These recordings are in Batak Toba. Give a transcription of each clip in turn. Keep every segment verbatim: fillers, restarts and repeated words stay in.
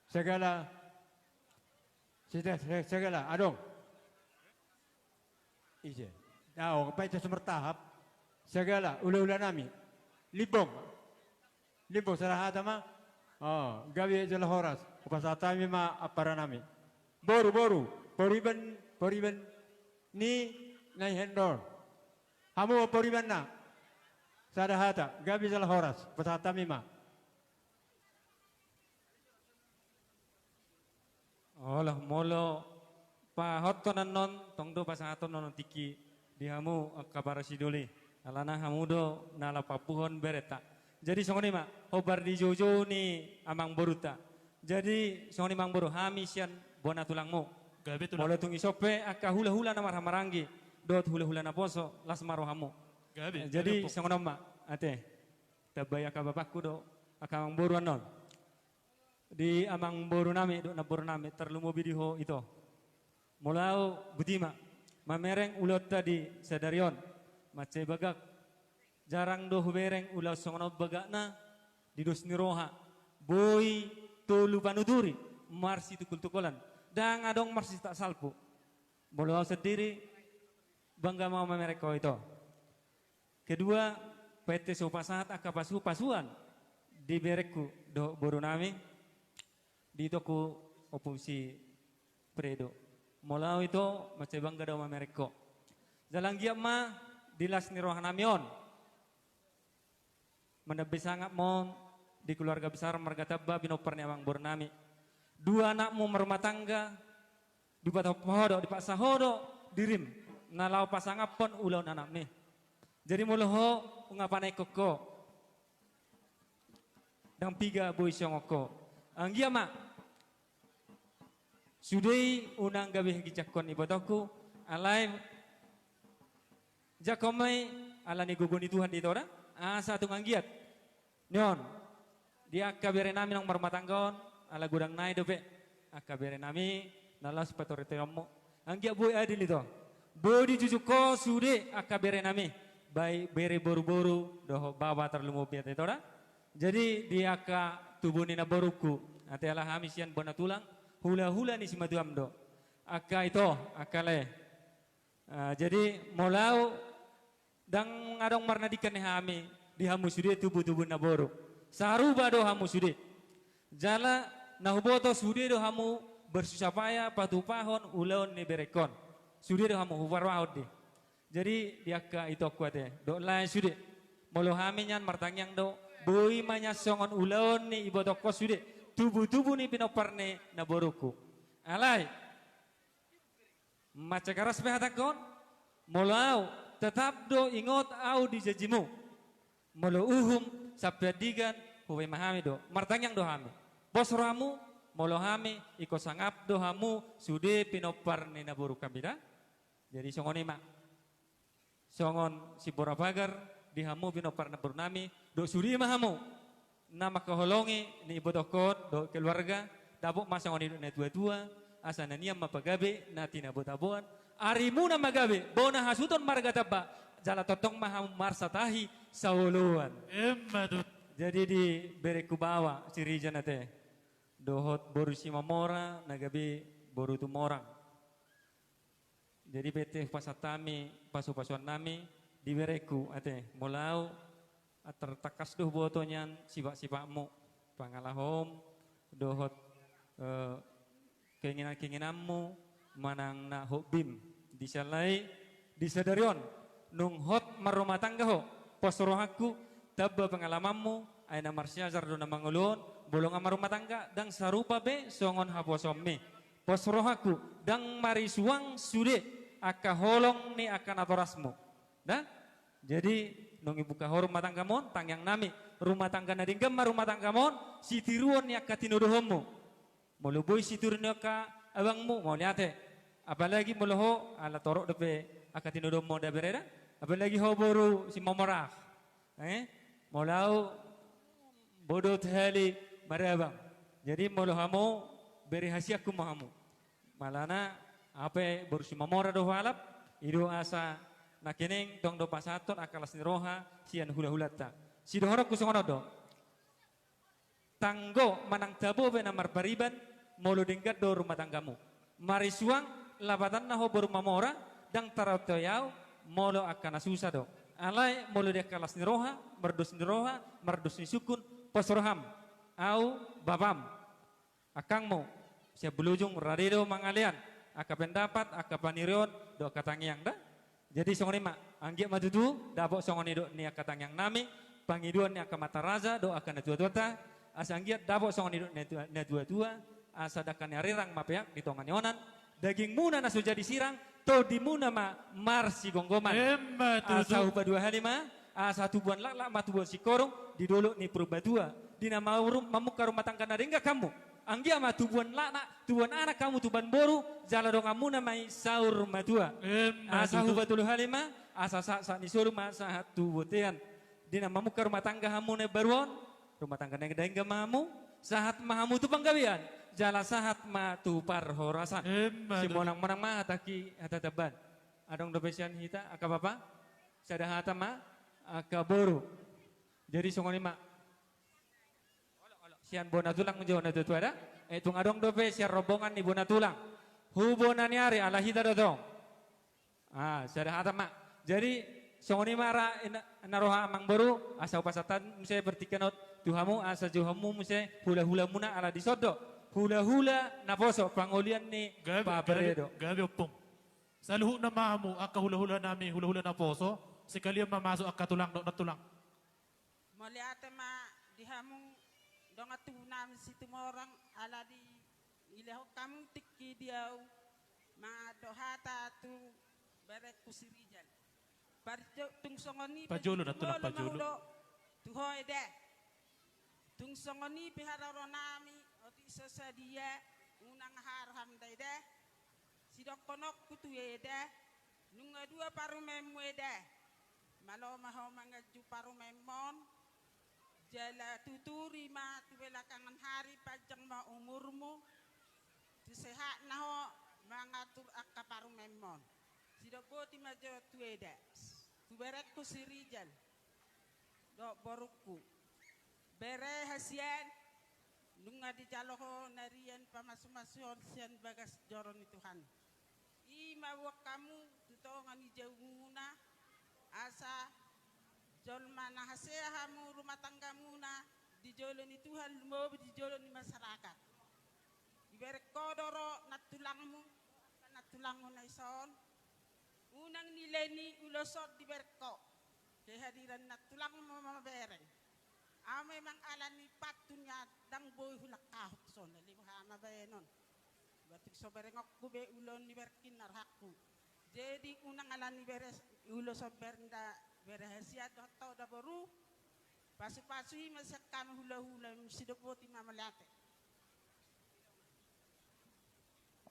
Sagala, sita-, sa-, sagala, adong. Ise. Adong, paita so martahap. Sagala, hula-hulanami. Limbong. Limbong, sada hata ma. O, gabe jala horas. Hupasahat hami ma amparanami. Boru, boru. Pariban, pariban ni Nyai Hendor. Hamu paribanna. Sada hata. Gabe jala horas. Hupasahat hami ma. Olo, molo pahothon annon, tong do pasahaton annon tingki di hamu angka para sidoli. Alana hamu do na laho pambuhon berenta. Jadi songon i ma, hombar di joujou ni amangborunta. Jadi songon i ma amangboru, hami sian bona tulangmu. Gabe tulang. Molo tung ison pe angka hula-hula na marhahamaranggi dohot hula-hula naposo, las ma rohamu. Gabe. Eh, jadi gabe, songon on ma, ate. Tambai angka bapakku do angka amangboru annon. Di amangborunami dohot namborunami, tarlumobi di ho ito. Molo au, botima, mamereng ulaonta di sadari on. Mansai bagak. Jarang do hubereng ulaon songon on bagakna di dos ni roha. Boi tolu panuturi, marsitungkol-tungkolan. Ndang adong marsitaon salpu. Molo au sandiri, bangga ma au mamereng ho ito. Kedua, painte so hupasahat angka pasu-pasuan di berengku dohot borunami, di itongku Ompu si Fredo. Molo au ito, mansai bangga do au mamereng ho. Jala anggiat ma di las ni rohanami on. Manambai sangap ma on di keluarga besar marga Tamba pinompar ni amangborunami. Dua anakmu marumah tangga, dipatopot ho do, dipaksa ho do dirim na laho pasangaphon ulaon anakmi. Jadi molo ho, unang panaikhon ho. Ndang piga boi songon ho. Anggiat ma. Sude i unang gabe haginjangkon ibotongku, alai jangkon ma i ala ni gogo ni Tuhan do ito da, asa tung anggiat. Ni on, di angka berenami naung marumah tangga on, ala godang nai dope angka berenami na laos patoritoronmu. Anggiat boi adil ito. Boi dijujung ho sude angka berenami, baik bere boru-boru dohot bapa tarlumobi, ate, ito da. Jadi di angka tubu ni namborungku, ate, ala hami sian bona tulang, hula-hula ni simatuam do. Angka ito, angka lae. Ah, jadi molo au, ndang adong marnadingkan ni hami di hamu sude tubu-tubu naboru. Sarupa do hamu sude. Jala na huboto, sude do hamu bersusah payah patupahon ulaon ni berengkon. Sude do hamu huparrohahon di. Jadi di angka itongku, ate, dohot lae sude. Molo hami nian martangiang do, boi ma nian songon ulaon ni ibotongkon sude, tubu-tubu ni pinompar ni naborungku. Alai, mansai keras pe hatangkon, molo au, tetap do ingot au di janjimu. Molo uhum, sampe andigan, hupaima hami do, martangiang do hami. Pos rohamu, molo hami, ingkon sangap do hamu sude pinompar ni naboru hami da. Jadi songon i ma. Songon simbora pagar di hamu pinompar ni namborunami, dohot sude ma hamu na mangkaholongi ni ibotongkon dohot keluarga, dapot ma songon nidok ni natua-tua, asa na nian ma pagabe na tinabo-taboan, arimuna ma gabe bona hasuhuton marga Tamba, jala tongtong ma hamu marsatahi saoloan. Emma tutu. Jadi di berengku baoa Sirijan, ate, dohot boru Simamora na gabe boru Tumorang. Jadi painte hupasahat hami pasu-pasuannami di berengku, ate, molo au, ah, tartangkas do huboto nian sipat-sipatmu, pangalahomu dohot, eh, keinginan-keinginanmu manang na hobbim. Di siala i, di sadari on, nunga hot marrumah tangga ho, pos rohangku, tamba pengalamanmu, ai na marsiajar do na mangolu on, molo nunga marrumah tangga, ndang sarupa be songon haposoonmi. Pos rohangku, ndang marisuang sude angka holong ni angka natorasmu. Da? Jadi, nunga dibuka ho rumah tanggamu on, tangiangnami, rumah tangga na denggan ma rumah tanggamu on, sitiruon ni angka tinodohonmu. Molo boi sitiruon ni angka abangmu, mauliate. Apalagi molo ho, ala torop dope angka tinodohonmu da, bere da? Apalagi ho boru Simamora. Eh? Molo au, bodot hali marabang. Jadi molo hamu, bere hasianku ma hamu. Alana, au pe boru Simamora do hualap, i do asa nangkining tong do pasahathon angka las ni roha sian hula-hulanta. Sidohononku songon on do. Tanggo manang tabo pe na marpariban, molo denggan do rumah tanggamu. Marisuang, lapatanna ho boru mamora, ndang taraotaoi au, molo angka na susa do. Alai molo di angka las ni roha, mardos ni roha, mardos ni sungkun, pos roham, au bapam. Angkangmu, sian Bulujung, rade do mangalean, angka pendapat, angka panirion, dohot angka tangiang da. Jadi songon i ma, anggiat ma tutu, dapot songon nidok ni angka tangiang nami, pangidoan ni angka amanta raja, dohot angka natuatuanta, asa anggiat dapot songon nidok ni natua-, natuatua, asa dangka ni arirang ma peak di tonga ni onan, dagingmuna na so jadi sirang, tondimuna ma marsigomgoman. Emma tutu. Asa hupaduahali ma, asa tubuan laklak ma tubuan singkoru, di dolok ni Purbatua, di na mauru-, mamungka rumah tangga na denggan hamu. Anggiat ma tubuan laklak, tubuan anak hamu, tubuan boru, jala donganmuna ma i saur matua. Emma tutu. Asa hupatoluhali ma, asa sahat, sahat ni solu ma sahat tu bontean. Di na mamungka rumah tangga hamu na imbaru on, rumah tangga na denggan ma hamu, sahat ma hamu tu panggabean, jala sahat ma tu parhorasan. Emma tutu. Simonang-monang ma hatangki hata tamban. Adong dope sian hita, angka bapa? Sada hata ma, angka boru. Jadi songon i ma. Sian bona tulang jo natuatua da. Eh, tung adong dope sian rombongan ni bona tulang. Hu bona ni ari, ala hita do tong. Ah, sada hata ma. Jadi songon i ma ra, ina, na roha amangboru, asa hupasahat muse partingkian on tu hamu, asa jou hamu muse hulahulamuna, ala dison do. Hulahula naposo, pangolian ni Gabe, Pak Gabe, Peredo. Gabe ompung. Saluhutna ma hamu angka hulahula nami, hulahula naposo, sekalian ma masuk angka tulang dohot nantulang. Mauliate ma di hamu dongan tubu nami Situmorang, ala dilehon hamu tingki di ahu mandok hata tu berengku si Rijal. Parjo-, tung songon i pe, pajolo na tulang, jumolo ma pajolo. Ulo tu ho eda. Tung songon i pe haroro nami, otik so sadia, unang haroham da eda. Sidohononku tu eda, nunga dua parumaenmu eda. Malo ma ho manganju parumaenmon, jala tuturi ma tu belakangan hari, panjang ma umurmu, tu sehatna ho mangatur angka parumaenmon. Sidok boti ma jo tu eda, tu berengku si Rijal dohot borungku. Bere hasian, nunga dijalo ho narian pamasumasuon sian bagas joro ni Tuhan. I ma boan hamu tu tonga ni jabumuna, asa jolma na hasea hamu rumah tanggamuna di jolo ni Tuhan, lumobi di jolo ni masyarakat. Dibereng ho do ro nantulangmu, nantulangmu na ison. Unang nilehon ulos on dibereng ho. Kehadiran nantulangmu ma mabereng. Ahu memang ala ni pantun i ndang boi hulangkahon songon na limo hamabaenon. Ba tung so berengonku be ulos on dibereng, ninna rohangku. Jadi unang ala ni bere ulos on bereng da, bere hasian dohot ho da boru. Pasupasu i ma sian hami hulahula, sidok boti ma, mauliate.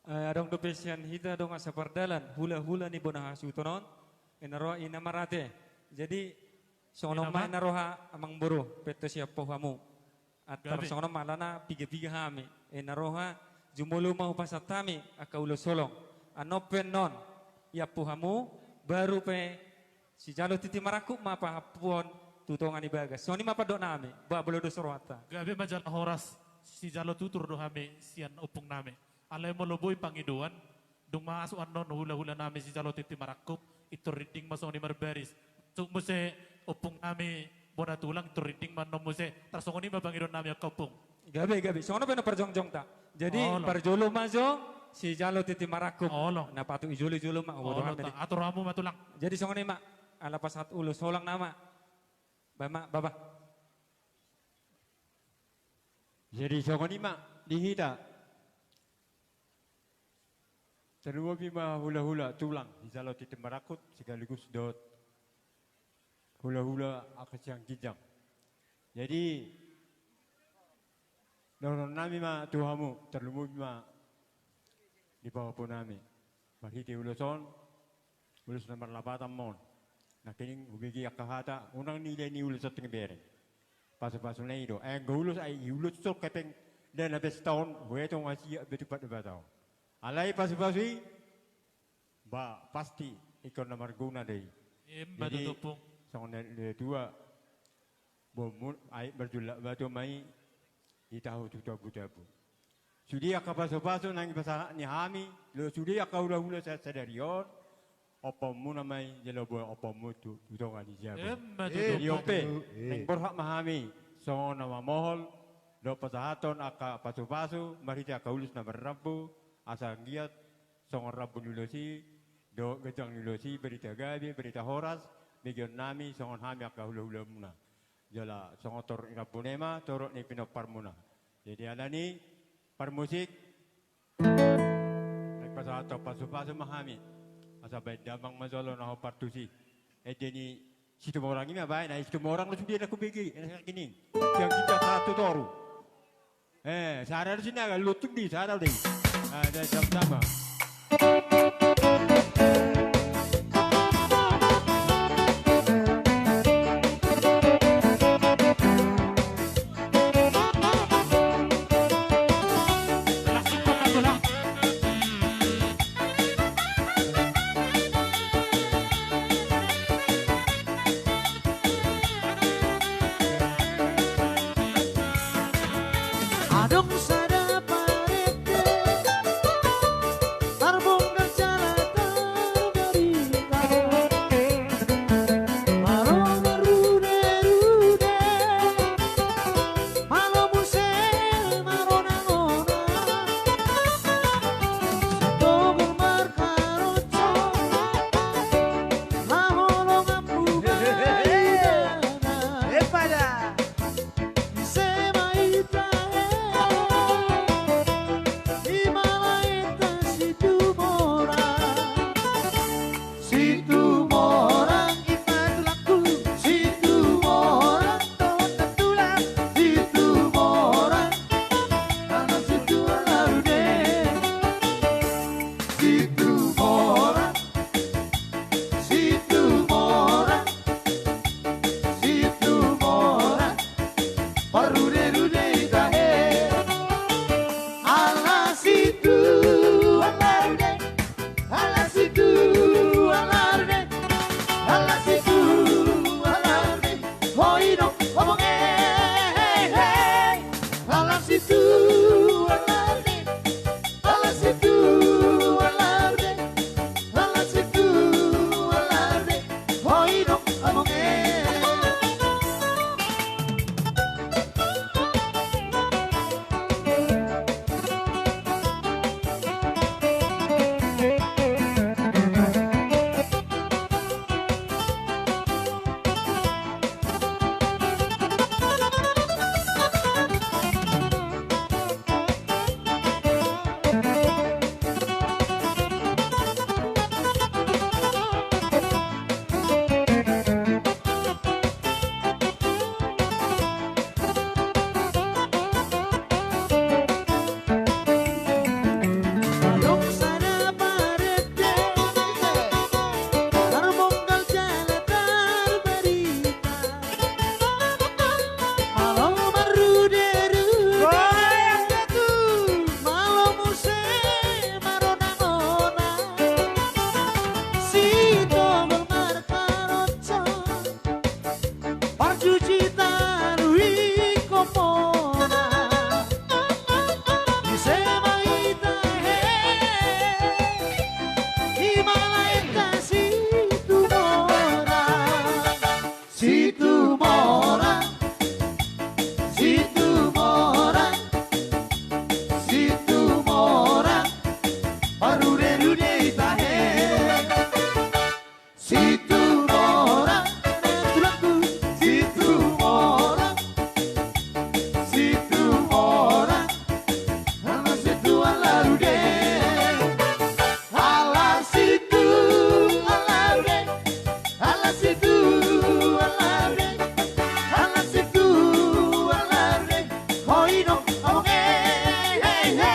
Eh, adong dope sian hita dongan sapardalan, hulahula ni bona hasuhuton on, ina roha ina marate. Jadi songon on ma ina roha amangboru, pintor siap ho hamu. Antar songon on ma alana piga-piga hami. Ina roha jumolo ma hupasahat hami angka ulos holong. Annon pe annon, iap ho hamu, baru pe sijalo tintin marangkup ma pahampuon tu tonga ni bagas. Songon i ma pandok nami, ba molo dos rohanta. Gabe ma jala horas, sijalo tutur do hami sian ompung nami. Alai molo boi pangidoan, dung masuk annon hulahula nami sijalo tintin marangkup, pintor rinding ma songon i marbaris. Masuk muse ompung nami bona tulang, pintor rinding ma annon muse. Tarsongon i ma pangidoan nami angka ompung. Gabe, gabe. Songon on pe na parjongjongta. Jadi parjolo ma jo sijalo tintin marangkup. Olo. Na patut i jolo, i jolo ma. Olo, atur hamu ma tulang. Jadi songon i ma, ala pasahat ulos holong nama. Ba ma, bapa. Jadi songon i ma di hita. Tarlumobi ma hulahula tulang sijalo tintin marangkup sekaligus dohot hulahula angka sian ginjang. Jadi dohonon nami ma tu hamu, tarlumobi ma di pahompu nami. Marhite ulos on, ulos na marlapatan ma on. Nangkining hubege angka hata, unang nilehon ulos on tingki bereng. Pasupasuna i do. Ai anggo ulos, ai ulos on hepeng, ndada na besta on, huetong asia be tu pat Debata on. Alai pasupasu i, ba pasti ingkon na marguna do i. Emma tutu, ompung. Jadi songon na nidok ni natua-tua, boanmu, ai marjullak batu ma i, Di tahu tu tabu-tabu. Sude angka pasu-pasu naeng pasahat ni hami, lo sude angka hula-hula sa-, sadari on, ompunmuna ma i jala boan ompunmu tu, tu tonga ni jabu. Emma tutu. Jadi on pe, naeng borhat ma hami, songon na mamohol, dohot pasahathon angka pasu-pasu, marhite angka ulos na marrambu, asa anggiat, songon rambu ni ulos i, dohot ganjang ni ulos i, barita gabe, barita horas, begeon nami, songon hami angka hula-hulamuna. Jala songon torop ni rambuna i ma, torop ni pinomparmuna. Jadi alani, parmusik, naeng pasahathon pasu-pasu ma hami. Asa baen damang ma jolo na hombar tusi. Ende ni Situmorang i ma baen, ai Situmorang do sude na hubege, na sakining. Sian ginjang sahat tu toru. Eh, sada do Sinaga, lontung do i, sada do i. Ah, da, sama-sama. Adong sada parende, tarbongkar jala tarbarita. Malo marude-rude, malo muse marona-ona. Sitogor markaroco, na holong ampu gabe. Ise ma ita he, i ma lae ta Situmorang. Situmorang i ma tulangku, Situmorang dohot nantulang, Situmorang, ala Situmorang. Situmorang, Situmorang, Situmorang, parrude-rude i tahe. Ala Situmorang, ala Situmorang, ala Situmorang, ho i do omong e, he, he. Ala Situmorang, ala Situmorang, ala Situmorang, ho i do omong e. Adong sada parende, tarbongkar jala tarbarita. Malo marrude-rude, malo muse marona-ona. Sitogor markaroco, parjuji talu ingkon mona. Ise ma ita he, i ma lae ta Situmorang. Situmorang, Situmorang, Situmorang, parrude-rude i tahe. Situmorang, tulangku, Situmorang, Situmorang, ala Situmorang rude. Ala Situmorang rude, ala Situmorang rude, ala Situmorang rude. Ho i do omong e, he, he.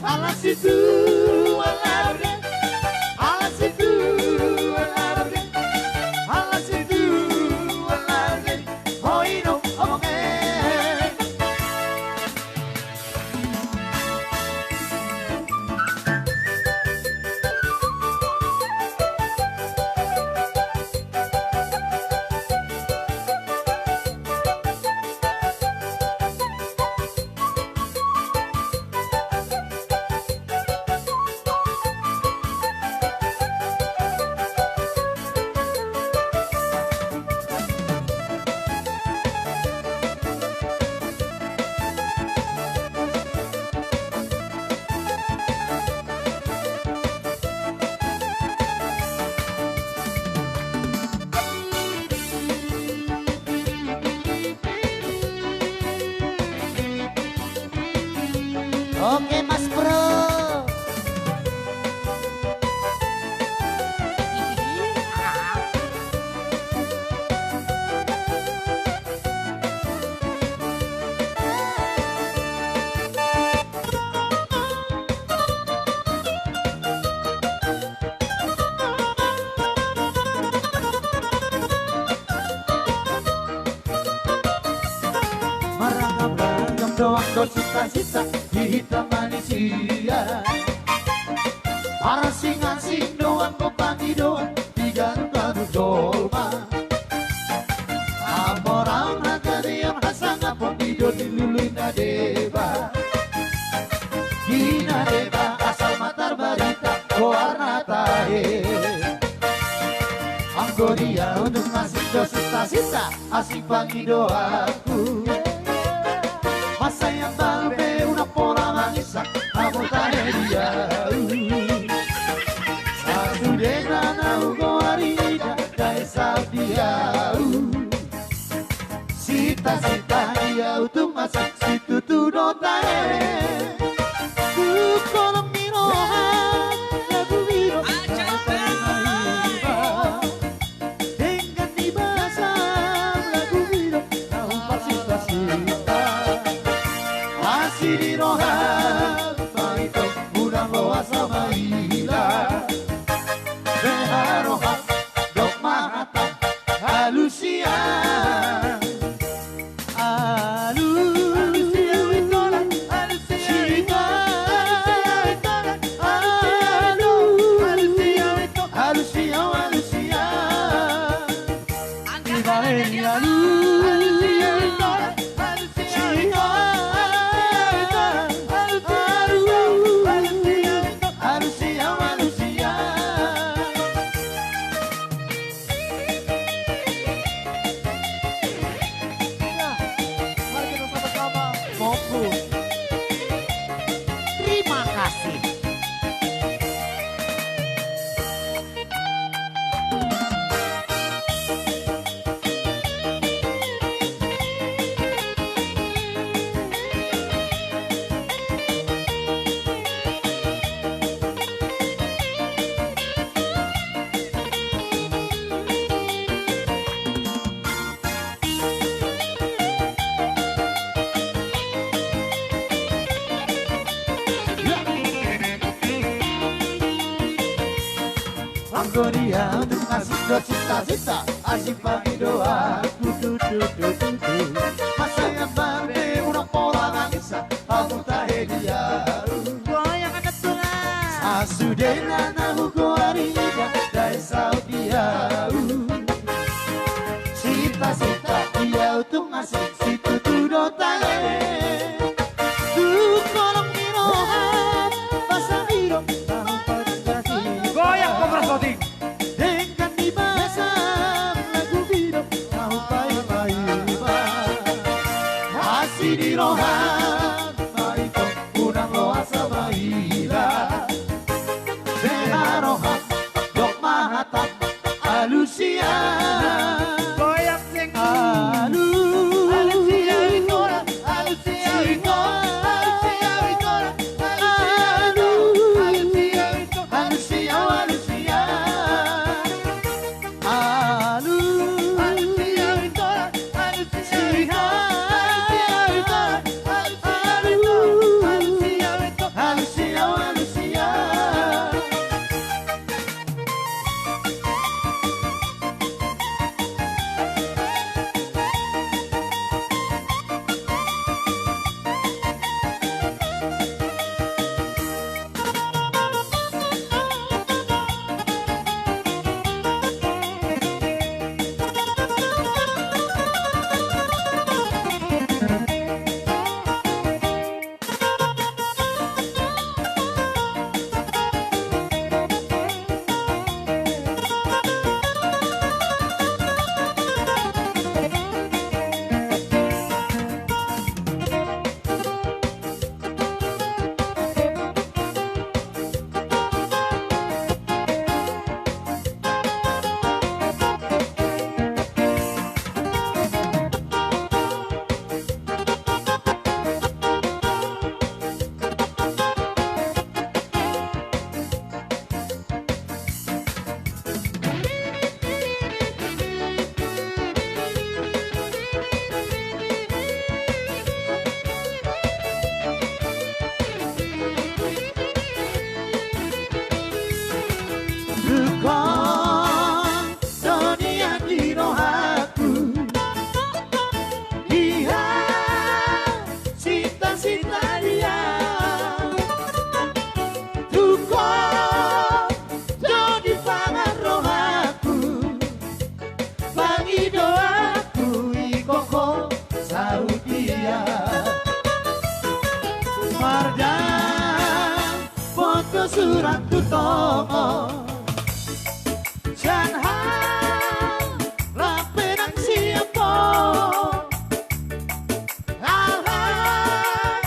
Ala Situmorang rude, ala Situmorang rude, ala Situmorang rude. Ho i do omong e. Oke, Mas Bro. Marragam-ragam do anggo sita-sita di hita manisia. Marasing-asing do anggo pangidoan di ganup-ganup jolma. Amorang hagaleon hasangapon i do dilului na deba. Di na deba asal ma tarbarita goarna tahe. Anggo di au tung asing do sita-sita, asing pangidoanku. Mansai ambalu pe unang pola mangisak, hamu tahe di au. Sasudena na hugoari ida, tahe saut di au. Sita-sita di au tung asing situtu do tahe. Tu kolom ni roha, lagu i do na hupaima iba. Denggan ni basa, lagu i do na hupasinta-sinta. Asi ni roha, baitong unang loas hamaila. Beha roha, dok ma hata, alusia. Alu. Alusia, alusia, alusia, alusia, alusia, alusia, alusia. Angka tangan yang di atas. Alusia, alusia, alusia, alusia, alusia, alusia. Ya, mari kita sama-sama monggu. Terima kasih. Anggo di au tung asing do sita-sita, asing pangidoan. Tu, tu, tu. Mansai ambalu pe unang pola mangisak, hamu tahe di au. Goyang anak tulang. Sasudena na hugoari ida, tahe saut di au. Sita-sita di au tung asing situtu do tahe. Tu kolom ni roha, basa i do na hupasinta-sinta. Goyang, Kobra Sotik. Denggan ni basa, lagu i do na hupaima iba. Asi ni roha, baitong unang loas hamaila. Beha roha, dok ma hata, alusia. Goyang seng. Alu. Alusia, alusia. Mardapothon surat tu tongon, sian halape nang sian pos. Alai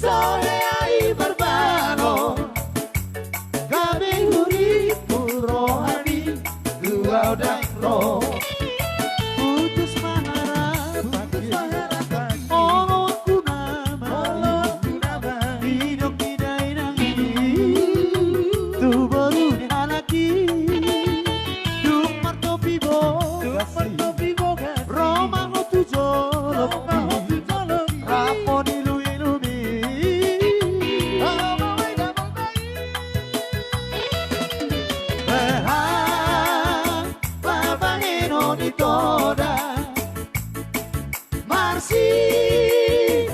so hea i marbalon, gabe hurippu roha ni dua daing ro. Putus ma harapan, putus ma harapan, oloanku nama, oloanku nama, didok ni dainang i tu boru ni halak i. Dung martopi bogas, dung martopi bogas, ro ma ho tu jolo, ro ma ho tu jolo, rap ho di luilu mi. Beha ma bahenon ni toda, marsirang,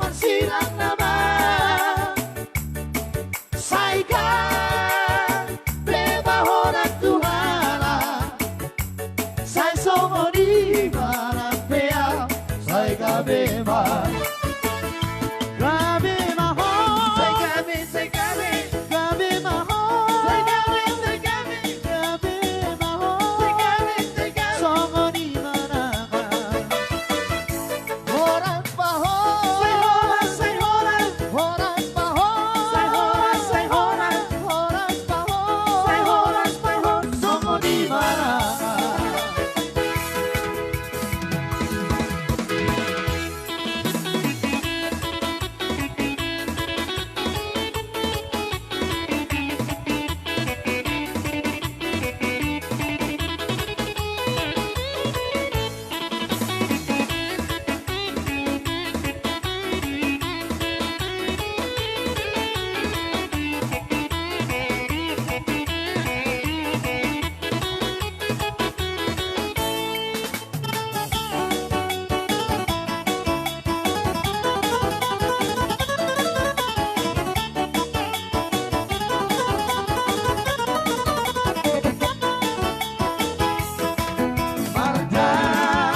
marsirang nama. Sai gabe ma ho nang tu halak, sai songon i ma nang pe au, sai gabe ma. Gabe ma ho. Sai gabe, sai gabe. Gabe ma ho. Sai gabe, sai gabe. Gabe ma ho. Sai gabe, sai gabe. Songon i ma nang au. Horas ma ho. Sai horas, sai horas. Horas ma ho. Sai horas, sai horas. Horas ma ho. Sai horas ma ho. Songon i ma nang au.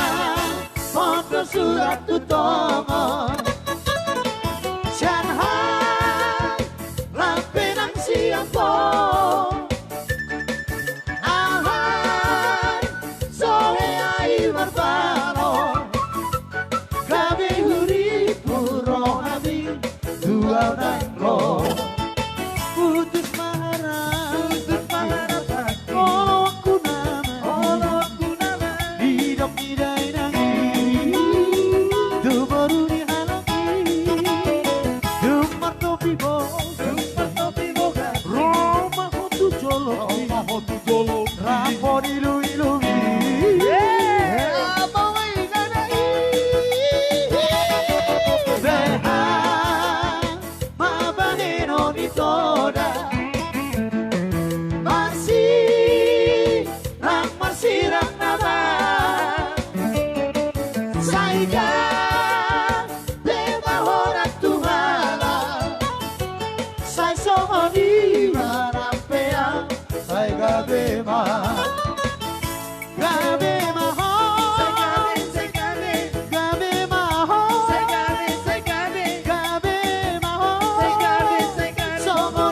Mardapothon surat tu tongon, sian halape nang sian pos. Alai so hea i marbalon, gabe hurippu roha ni dua daing ro. Putus ma harapan, putus ma harapan, oloanku nama, oloanku nama, didok ni dainang i tu boru ni halak i. Dung martopi bogas, dung martopi bogas, ro ma ho tu jolo, ro ma ho tu jolo, rap ho di luilu mi. Beha ma bahenon ni toda, marsirang, marsirang nama. Sai gabe ma ho nang tu halak, sai songon i ma nang pe au, sai gabe ma. Gabe ma ho. Sai gabe, sai gabe. Gabe ma ho. Sai gabe, sai gabe. Gabe ma ho. Sai gabe, sai gabe. Songon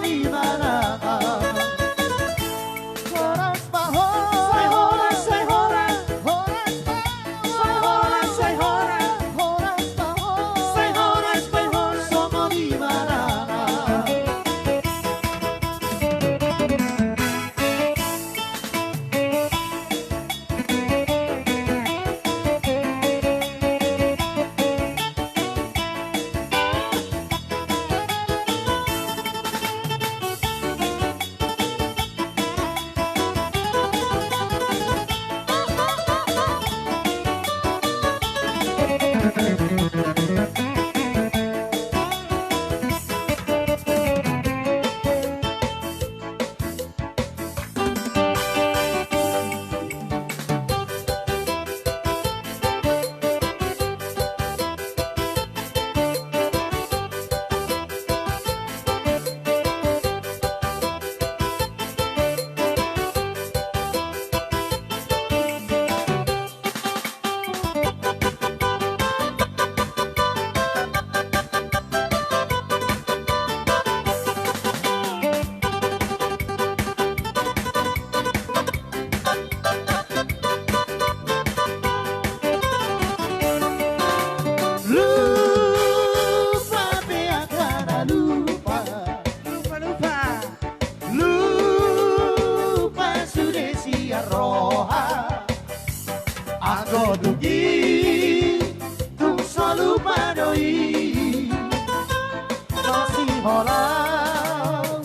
Hola,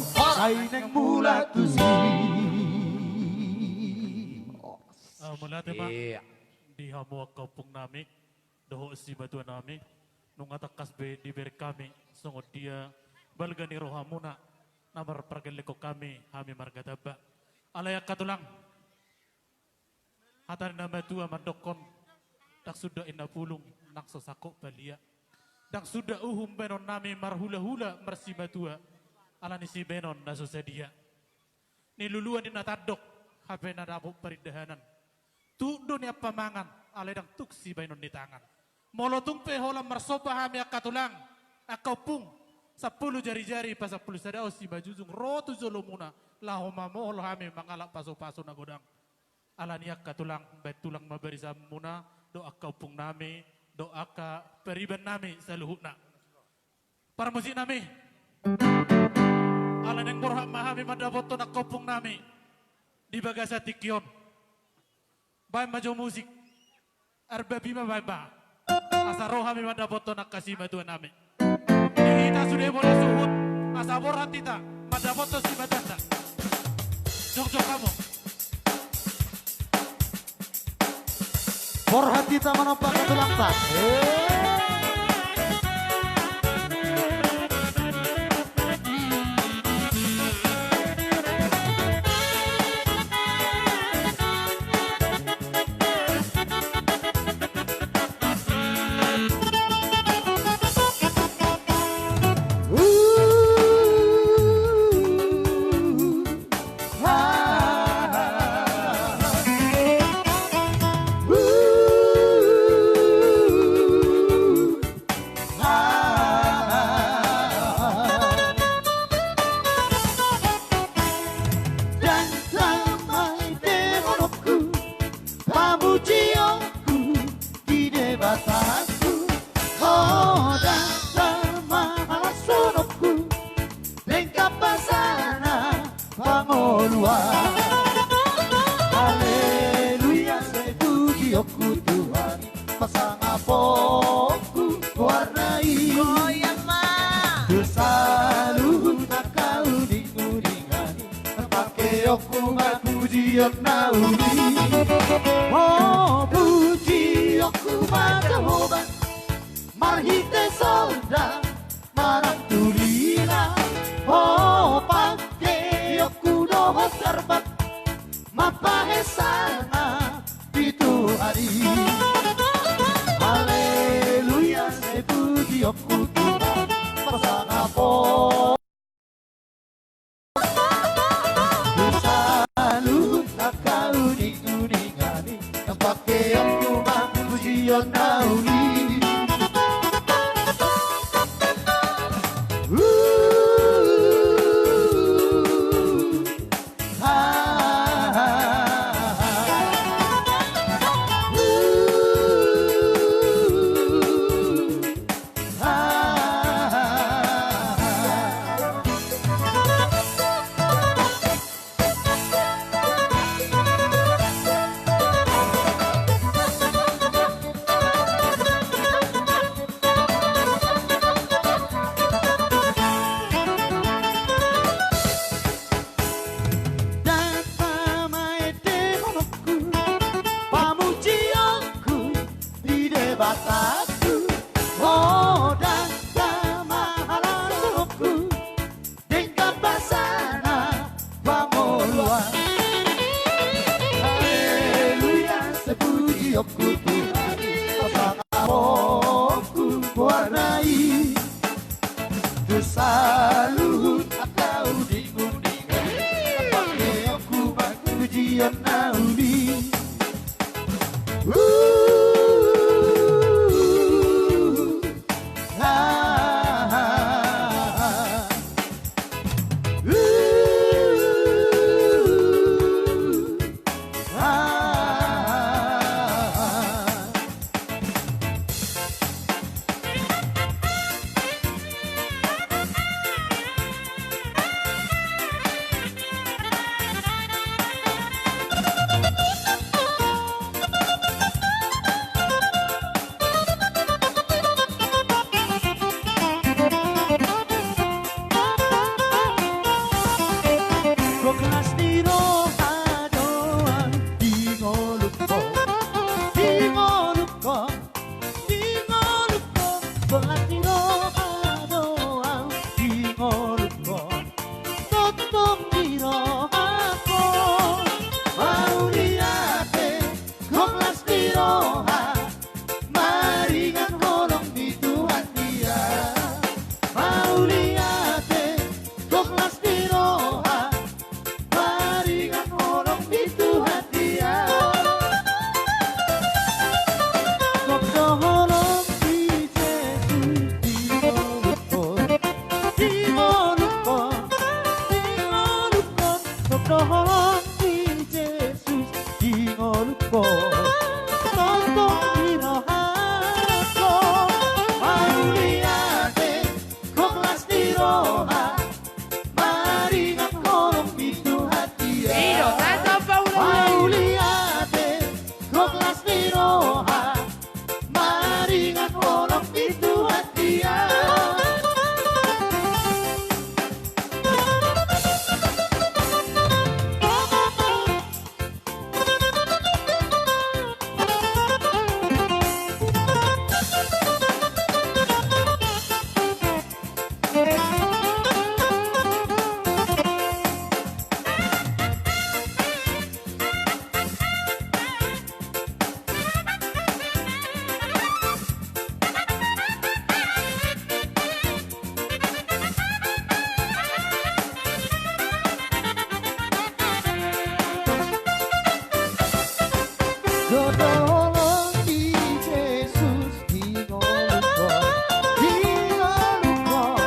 sai naeng mulak tusi. Ah, mauliate ma. Iya. Di hamu angka ompung nami dohot simatua nami, nunga tangkas be dibereng hami songon dia balga ni rohamuna na marpargellenghon hami, hami marga Tamba. Alai angka tulang, hata ni na matua mandokkon, ndang suda inna pulung nang so sangkot palia. Ndang suda uhum baenon nami marhulahula marsimatua, ala ni sibaenon na so sadia. Niluluan ni na tandok, hape na dapot parindahanan. Tuk do nian pamangan, alai ndang tuk sibaenon ni tangan. Molo tung pe holan marsomba hami angka tulang, angka ompung, sampulu jarijari pasampulu sadahon simanjujung ro tu jolomuna, laho mamolhot hami mangalap pasu-pasu na godang. Ala ni i angka tulang, baen tulang ma barisanmuna, dohot angka ompung nami, dohot angka pariban nami saluhutna. Parmusik nami. Ala naeng borhat ma hami mandapothon angka ompung nami di bagasan tingki on. Baen ma jo musik. Arbabi ma baen ma. Asa ro hami mandapothon angka simatua nami. Di hita sude molo suhut, asa borhat hita mandapothon simatanda. Jongjong hamu. Borhat hita manomba angka tulangta. Ndang tama i dohononku, pamujionku di Debatangku, ndang tama halashononku, denggan basana pangoluan. Haleluya, sai pujionku Tuhan, pasangaponku goarna i. Goyang ma. Tu saluhut angka uninguningan i, pangkeonku ma pujion na uli. O, pujionku ma Jahowa, marhite sonda manang tu lila. O, pangkeonku dohot sarbang, mambahen sanga di Tuhan i. Haleluya, sai pujionku Tuhan, pasangaponku. Saluhut angka uninguningan i, pangkeonku ma pujion na uli. roha, maringan holong ni Tuhan Dia. Iyo, saya tambah ulang. Mauliate, gok las ni roha, maringan holong ni Tuhan Dia. Gok holong ni Jesus di ngolungkon, di ngolungkon,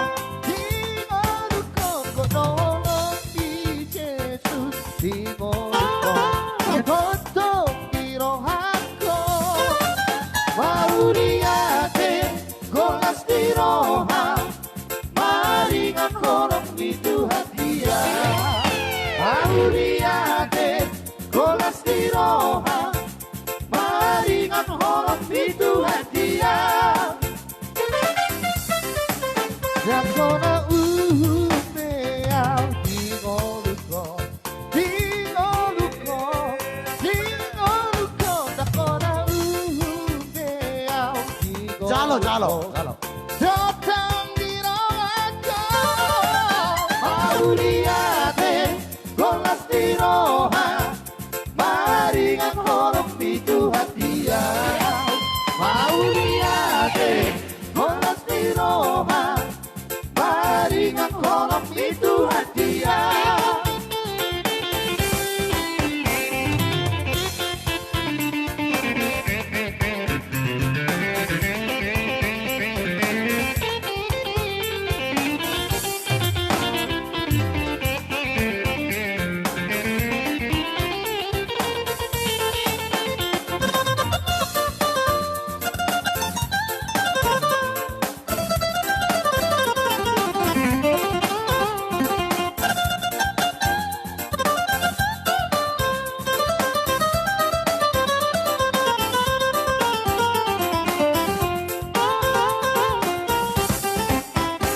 di ngolungkon. Gok holong ni Jesus di ngolungkon, tongtong di rohangkon. Mauliate, gok las ni roha, maringan holong ni Tuhan Dia. Mauliate, gok las ni roha, maringan holong ni Tuhan Dia. Ndang hona umbe au di ngolungkon, di ngolungkon, di ngolungkon. Ndang hona umbe au di ngolungkon. Jalo, jalo, jalo. Tongtong di rohangkon. Mauliate, gok las ni roha, maringan holong ni Tuhan Dia. Mauliate, gok las ni roha, maringan holong ni Tuhan Dia.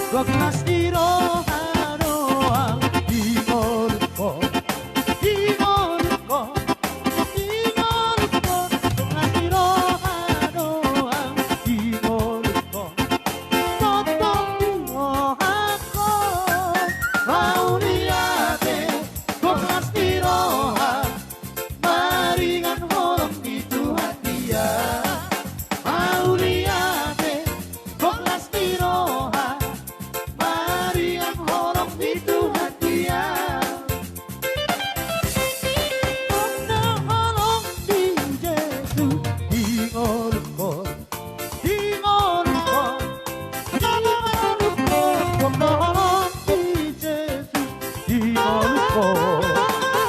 Gok las ni roha, roha, di ngolungkon, di ngolungkon, di ngolungkon. Gok las ni roha, roha, di ngolungkon, tongtong di rohangkon. Mauliate, gok las ni roha, maringan holong ni Tuhan Dia. Mauliate, gok las ni roha, maringan holong ni Tuhan Dia. Gok holong ni Jesus di ngolungkon, di ngolungkon, di ngolungkon. Gok holong ni Jesus di ngolungkon,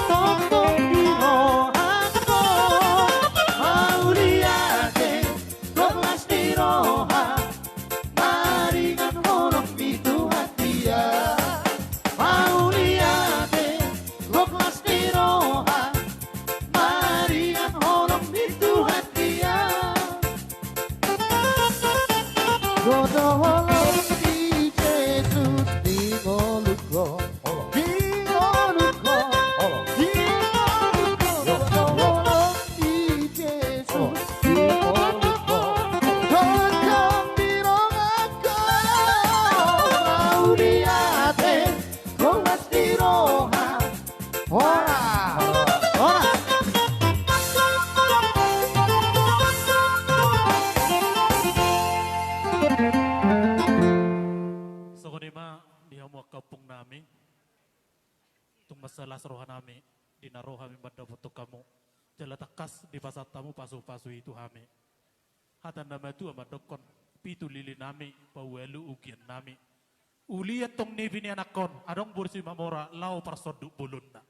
tongtong di rohangkon. Mauliate, gok las ni roha, maringan holong ni Tuhan Dia. Mauliate, gok las ni roha, maringan holong ni Tuhan Dia. Gok holong ni Jesus di ngolungkon, di ngolungkon, di ngolungkon. Gok holong ni Jesus di ngolungkon, tongtong di rohangkon. Mauliate, gok las ni roha. Horas. Horas. Songon i ma di hamu angka ompung nami. Tung mansai las roha nami di na ro hami mandapothon hamu. Jala tangkas dipasahat hamu pasupasu i tu hami. Hata na matua mandokkon, pitu lili nami, paualu ugian nami. Uli antong nipi ni anakkon, adong boru Simamora, laho parsonduk bolonna.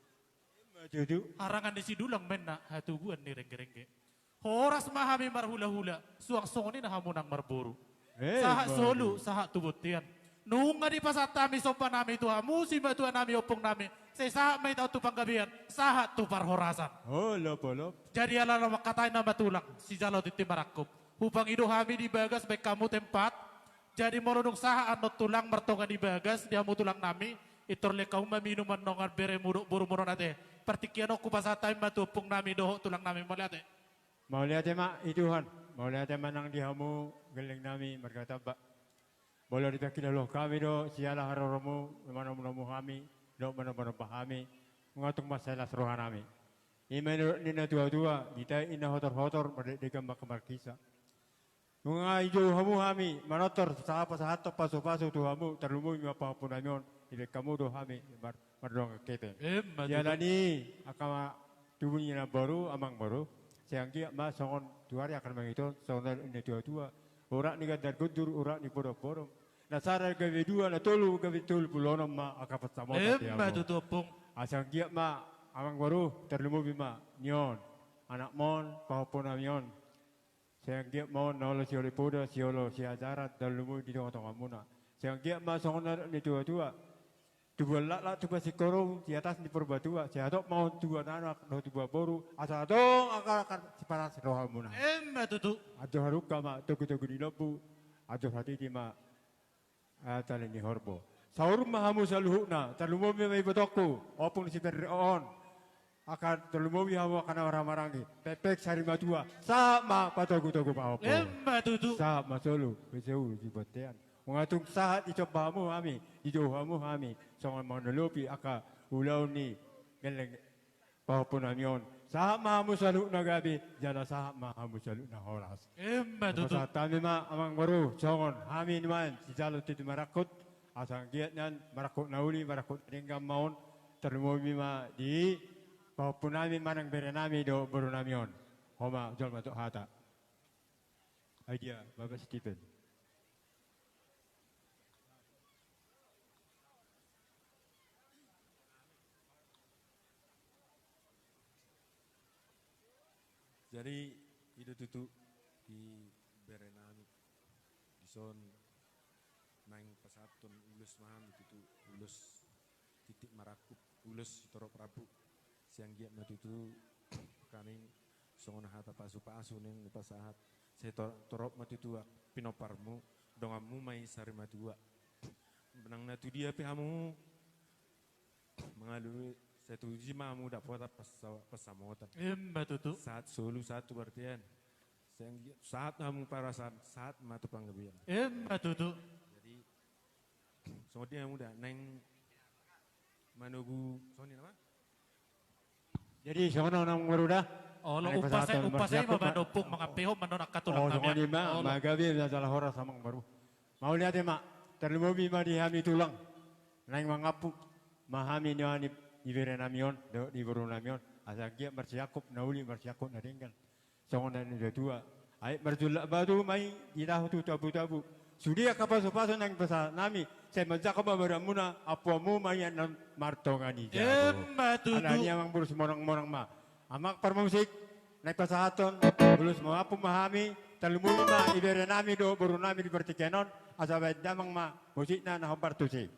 Ima tutu. Harangan ni sidulang ma inna, hatubuan ni renggerengge. Horas ma hami marhulahula, suang songon i na hamu nang marboru. Eh, sahat ma solu, tutu. Sahat tu bontean. Nunga dipasahat hami somba nami tu hamu, simatua nami, ompung nami, sai sahat ma hita on tu panggabean, sahat tu parhorasan. Holop, holop. Jadi ala na mangkatai nama tulang, sijalo tintin marangkup. Hupangido hami di bagas baen hamu tempat. Jadi molo dung sahat annon tulang martonga ni bagas di hamu tulang nami, pintor lehon hamu ma minum annon nang beremu dohot borumu on ate. Partingkian on hupasahat hami ma tu ompung nami dohot tulang nami, mauliate. Mauliate ma di Tuhan, mauliate ma nang di hamu gelleng nami marga Tamba. Molo dipakilalohon hami do siala haroromu, manomunomu hami, dohot manombanomba hami, nunga tung mansai las roha nami. I ma nidok ni na tuatua, ditahi na hotorhotor, mardekdekan ma markisa. Nunga dijou hamu hami manortor sahat pasahathon pasupasu tu hamu, tarlumobi ma pahompu nami on, dibaen hamu do hami mar-, mardongan hepeng. Emma tutu. Jala ni angka tubu ni namboru, amangboru, sai anggiat ma songon tuari angka na mangihuthon, songon na nidok ni na tuatua, urat ni gandargundur, urat ni podompodom, na sada gabe dua, na tolu gabe tolu pulu onom ma angka pansamotan di hamu. Emma tutu, ompung. Asa anggiat ma, amangboru, tarlumobi ma nion, anakmon, pahompu nami on. Sai anggiat ma on na olo sioloan poda, sioloan siajaran, tarlumobi di tongatongamuna. Sai anggiat ma songon na nidok ni na tuatua, tubuan laklak tupa singkoru, di atas ni Purbatua, sai hatop ma on tubuan anak dohot tubuan boru, asa adong angka, angka sipalas rohamuna. Emma tutu. Anjor halumpang ma togutogu ni lombu, anjor hatiti ma ah, tali ni horbo. Saur ma hamu saluhutna, tarlumobi ma ibotongku, ompung ni si Perry on. Angka tarlumobi hamu angka na marhahamaranggi, pekpek sarimatua, sahat ma patogutogu pahompu. Emma tutu. Sahat ma solu, besehu di bontean. Nunga tung sahat disomba hamu hami, dijou hamu hami, songon mangalusi angka ulaon ni gelleng pahompu nami on. Sahat ma hamu saluhutna gabe, jala sahat ma hamu saluhutna horas. Emma tutu. Hupasahat hami ma, amangboru, songon hami nuaeng sijalo tintin marangkup, asa anggiat nian marangkup na uli, marangkup na denggan ma on, tarlumobi ma di pahompu nami manang bere nami dohot boru nami on. Ho ma jolo ma tu hata. Ai dia, Bapak Stephen. Jadi, i do tutu di bere nami. Dison naeng pasahathon ulos ma hami tutu, ulos tintin marangkup, ulos sitorop rambu. Sai anggiat ma tutu hami songon hata pasupasu naeng hupasahat. Sai tor-, torop ma tutu pinompar muna, donganmu ma i sarimatua. Nang na tudia pe hamu mangalusi, sai tusi ma hamu dapotan pansa-, pansamotan. Emma tutu. Sahat solu, sahat tu bontean. Sai anggi-, sahat hamu parhorasan, sahat ma tu panggabean. Emma tutu. Jadi, songon dia hamu da, naeng manogu, songon dia nama? Jadi, songon on, amangboru da. Olo, naeng upas, pasahaton upas, upas ma marsiakut ma, ompung, mangampehon ma annon angka tulang nami. Oh, songon i ma, olo. Gabe ma jala horas, amangboru. Mauliate ma, tarlumobi ma di hami tulang. Naeng mangampehon ma hami nuaeng ibebere nami on, dohot di boru nami on. Asa anggiat marsiakut na uli, marsiakut na denggan. Songon na nidok ni na tuatua. Ai marjullak batu ma i, ditahu tu tabutabu. Sude angka pasupasu naeng pasahat nami, sai manjangkon ma badanmuna, ampuanmu ma i annon martonga ni jabu. Emma tutu. Alani i, amangboru, simonangmonang ma. Amang parmusik, naeng pasahathon ulos mangampehon ma hami, tarlumobi ma ibebere nami dohot boru nami di partingkian on, asa baen damang ma musikna na hombar tusi.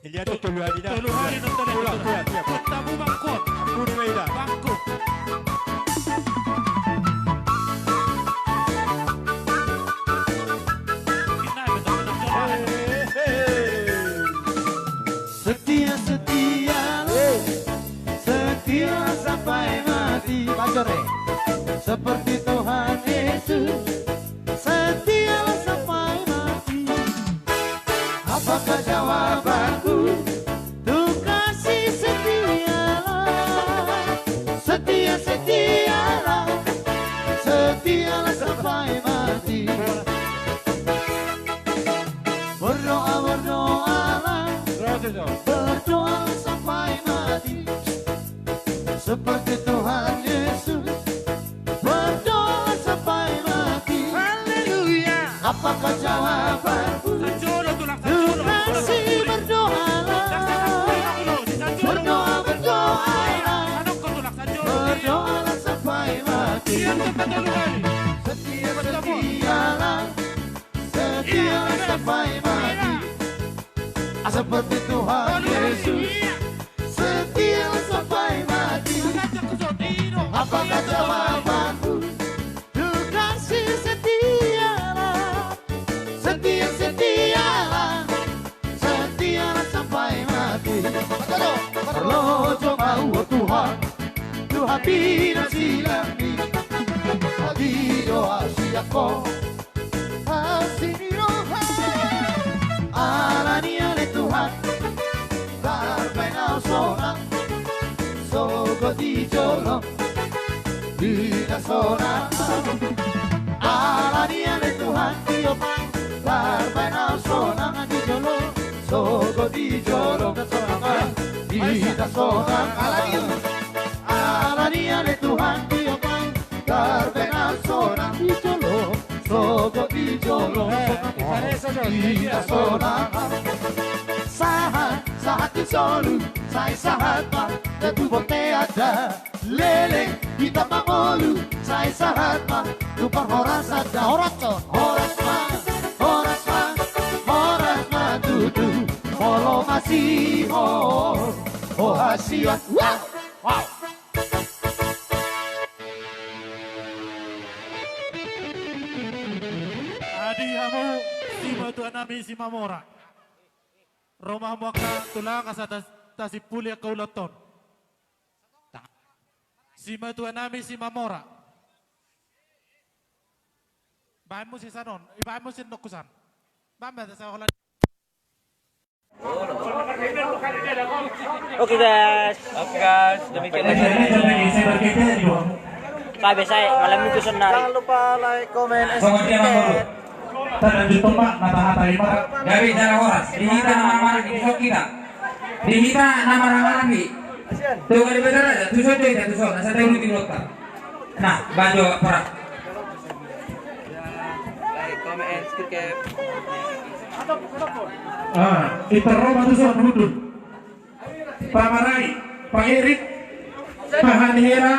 Dilihat tu tolu hali da. Tolu hali nonton. Ulang, ulang, ulang. Tabu bangkot. Budi Maida. Bangkot. Setia, setia, setia sampai mati. Bacor, eh. Seperti Tuhan Yesus. Setialah sampai mati. Apakah jawabanku? Tuhan kasih setialah. Setia, setialah. Setialah sampai mati. Berdoa, berdoalah. Berdoalah sampai mati. Seperti Tuhan Yesus, berdoa sampai mati. Haleluya. Apakah jawabanku? Tuhan kasih, berdoalah. Berdoa, berdoalah. Berdoalah sampai mati. Setia, setialah. Setia sampai mati. Seperti Tuhan Yesus, setia sampai mati. Apakah jawabanku? Tuhan setialah, setia, setialah, setialah sampai mati. Parlojo ma au, o Tuhan, tu hami na silangni. Adi do asi ni roha, asi ni roha. Ala ni ale Tuhan, tarbaen au sonang, sogot di jolo, di na sonang. Ala ni ale Tuhan, tio ma, tarbaen au sonang di jolo, sogot di jolo, na sonang, di na sonang. Ala ni, ala ni ale Tuhan, tio ma, tarbaen au sonang di jolo, sogot di jolo, di na sonang. Sahat, sahat di solu, sai sahat ma, da tu bontean da. Leleng hita mangolu, sai sahat ma tu parhorasan da. Horas on. Horas ma, horas ma, horas ma tutu. Molo masihol, o hasian. Wow. Wow. Adi hamu, simatuanami Simamora. Ro ma hamu angka tulang asa tas-, tasimpuli angka ulaon on. Simatuanami Simamora. Baen muse sian on, baen muse sian nongku san. Baen ma sian holan. Oke, guys. Oke, guys, demikian aja. Sabe sai, malam minggu sonari. Jangan lupa like, comment, and subscribe. Talanjut tong ma na tahatai ma. Gabe jala horas. Di hita na marhahamaranggi, tuson hita. Di hita na marhahamaranggi. Tuga di Betaraja, tuson jo hita, tuson. Asa tahu di Lotar. Nah, bajo perak. Like, comment, and subscribe. Ah, iter ro ma tuson hundul. Pak Marai, Pak Erik, Pak Hanhera,